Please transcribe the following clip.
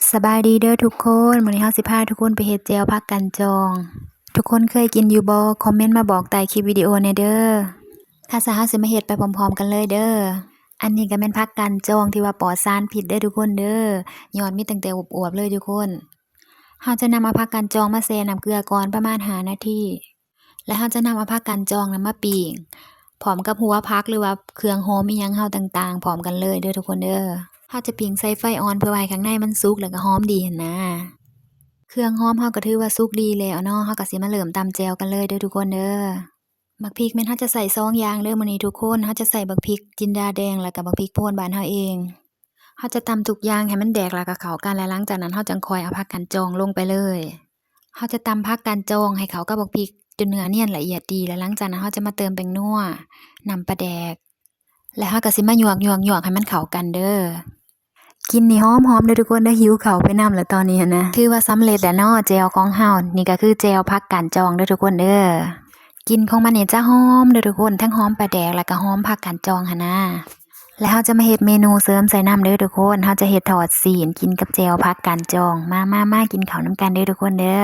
ສະບາຍດີເດີທຸກຄົນ, ມື້ນີ້ເຮົາຊິພາທຸກຄົນໄປເຮັດແຈ່ວຜັກການຈອງ. ທຸກຄົນເຄີຍກິນຢູ່ບໍ່? ຄອມເມັນມາບອກໃຕ້ຄລິບວິດີໂອແດ່ເດີ. ຖ້າຊັ້ນເຮົາຊິມາເຮັດໄປພ້ອມໆກັນເລີຍເດີ. ອັນນີ້ກໍແມ່ນຜັກການຈອງທີ່ວ່າປອດສານພິດເດີທຸກຄົນເດີ. ຍອດມີຕັ້ງແຕ່ອວບໆເລີຍທຸກຄົນ. ເຮົາຈະນຳເອົາຜັກການຈອງມາແຊ່ນ້ຳເກືອກ່ອນປະມານຫ້ານາທີ. ແລະເຮົາຈະນຳເອົາຜັກການຈອງນຳມາປີ້ງ ພ້ອມກັບຫົວຜັກ ຫຼືວ່າເຄື່ອງຫອມອີ່ຫຍັງເຮົາຕ່າງໆ ພ້ອມກັນເລີຍເດີທຸກຄົນເດີ. ເຮົາຈະປີ້ງໃສ່ໄຟອ່ອນເພື່ອວ່າໃຫ້ຂ້າງໃນມັນສຸກ ແລ້ວກໍຫອມດີຫັ້ນນາ. ເຄື່ອງຫອມເຮົາກໍຖືວ່າສຸກດີແລ້ວເນາະ, ເຮົາກໍຊິມາເລີ່ມຕຳແຈ່ວກັນເລີຍເດີທຸກຄົນເດີ. ບັກພິກແມ່ນເຮົາຈະໃສ່ສອງຢ່າງເດີມື້ນີ້ທຸກຄົນ, ເຮົາຈະໃສ່ບັກພິກຈິນດາແດງ ແລ້ວກໍບັກພິກໂພນບ້ານເຮົາເອງ. ເຮົາຈະຕຳທຸກຢ່າງໃຫ້ມັນແດກ ແລ້ວກໍເຂົ້າກັນ ແລະຫຼັງຈາກນັ້ນເຮົາຈັ່ງຄ່ອຍເອົາຜັກການຈອງລົງໄປເລີຍ. ເຮົາຈະຕຳຜັກການຈອງໃຫ້ເຂົ້າກັບບັກພິກຈົນເນື້ອນຽນລະອຽດດີ ແລະຫຼັງຈາກນັ້ນເຮົາຈະມາເຕີມແປ້ງນົວ, ນ້ຳປາແດກ ແລະເຮົາກໍຊິມາຍວກໆໆໃຫ້ມັນເຂົ້າກັນເດີ. ກິ່ນນີ້ຫອມໆເດີທຸກຄົນເດີ ຫິວເຂົ້າໄປນຳລະຕອນນີ້ຫັ້ນນະ. ຖືວ່າສຳເລັດແລ້ວເນາະ ແຈ່ວຂອງເຮົາ. ນີ້ກໍຄືແຈ່ວຜັກການຈອງເດີທຸກຄົນເດີ. ກິ່ນຂອງມັນນີ້ຈະຫອມເດີທຸກຄົນ, ທັງຫອມປາແດກ ແລ້ວກໍຫອມຜັກການຈອງຫັ້ນນາ. ແລະເຮົາຈະມາເຮັດເມນູເສີມໃສ່ນຳເດີທຸກຄົນ, ເຮົາຈະເຮັດທອດຊີ້ນກິນກັບແຈ່ວຜັກການຈອງ. ມາໆໆ ກິນເຂົ້ານຳກັນເດີທຸກຄົນເດີ.